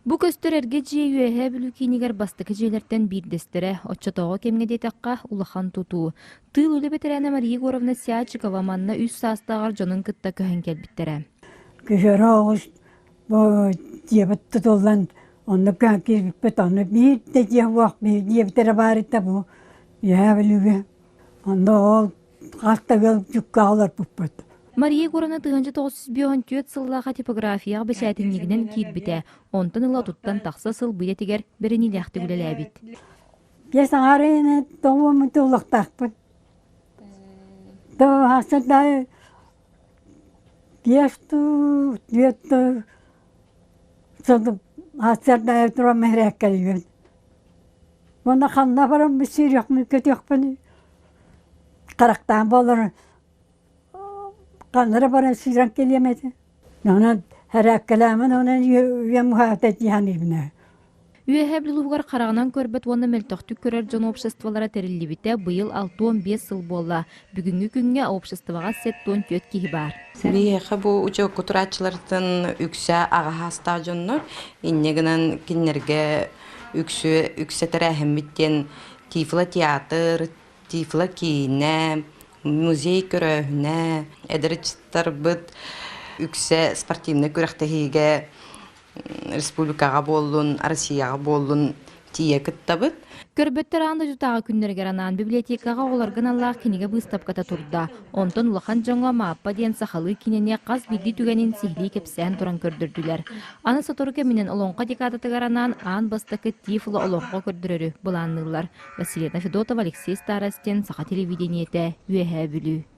Бу көстөр эргэ дьиэ Үөһээ Бүлүү киинигэр бастакы дьиэлэртэн биирдэстэрэ, оччотооҕу кэмҥэ диэтэххэ, улахан тутуу. Тыыл үлэ бэтэрээнэ Мария Егоровна Сячикова манна үс саастааҕар дьонун кытта көһөн кэлбиттэрэ. Күһүөрү оҕус бу дьиэбит тутуллан онно көһөн киирбиппит, онно биир да дьиэ суох, биир дьиэбит эрэ баар этэ бу Үөһээ Бүлүүгэ. Онно ол хас да ыал дьуккаҕа олорбуппут. Мария Егоровна 1954 сыллааҕы типографияҕа бэчээтинньигинэн киирбитэ, онтон ыла отуттан тахса сыл бу идэтигэр бэриниилээхтик үлэлээбит. Биэс аҥаарыйаны тоҕуоммун туллахтаахпын. Тоҕо биэс туу, түөрт туу сарсыарда туран мэһэрээккэлиибин. Уонна ханна баран сүүрүөхпүн, көтүөхпүн харахтаан буолар ханна эрэ баран сүүрэн кэлиэм этэ. Онон эрээккэлээмин онон үйэм уһаата дии саныыбын ээ. Үөһээ Бүлүү хараҕынан көрбөт уонна мөлтөхтүк көрөр дьон обществолара тэриллибитэ быйыл 65 сыл буолла. Бүгүҥҥү күҥҥэ обществоҕа 74 киһи баар. Биһиэхэ бу учуокка турааччылартан үксэ аҕа саастаах дьоннор. Инньэ гынан кинилэргэ үксү үксэ тэрээһиммит диэн тифло-театр, тифло-киинэ, музей көрөөһүнэ, эдэр ыччаттарбыт үксэ спортивнай күрэхтэһиигэ республикаҕа буоллун, Россияҕа буоллун тиийэ кыттабыт. Көрбөттөр аан дойдутааҕы күннэригэр анаан библиотекаҕа оҕолорго аналлаах кинигэ быыстапката турда. Онтон улахан дьоҥҥо Мааппа диэн сахалыы кинини хас биирдии түгэнин сиһилии кэпсээн туран көрдөрдүлэр. Аны сотору кэминэн Олоҥхо декадатыгар анаан аан бастакы Тифло олоҥхо көрдөрөрү былаанныыллар. Василина Федотова, Алексей Старостин, Саха телевидениетэ, Үөһээ Бүлүү.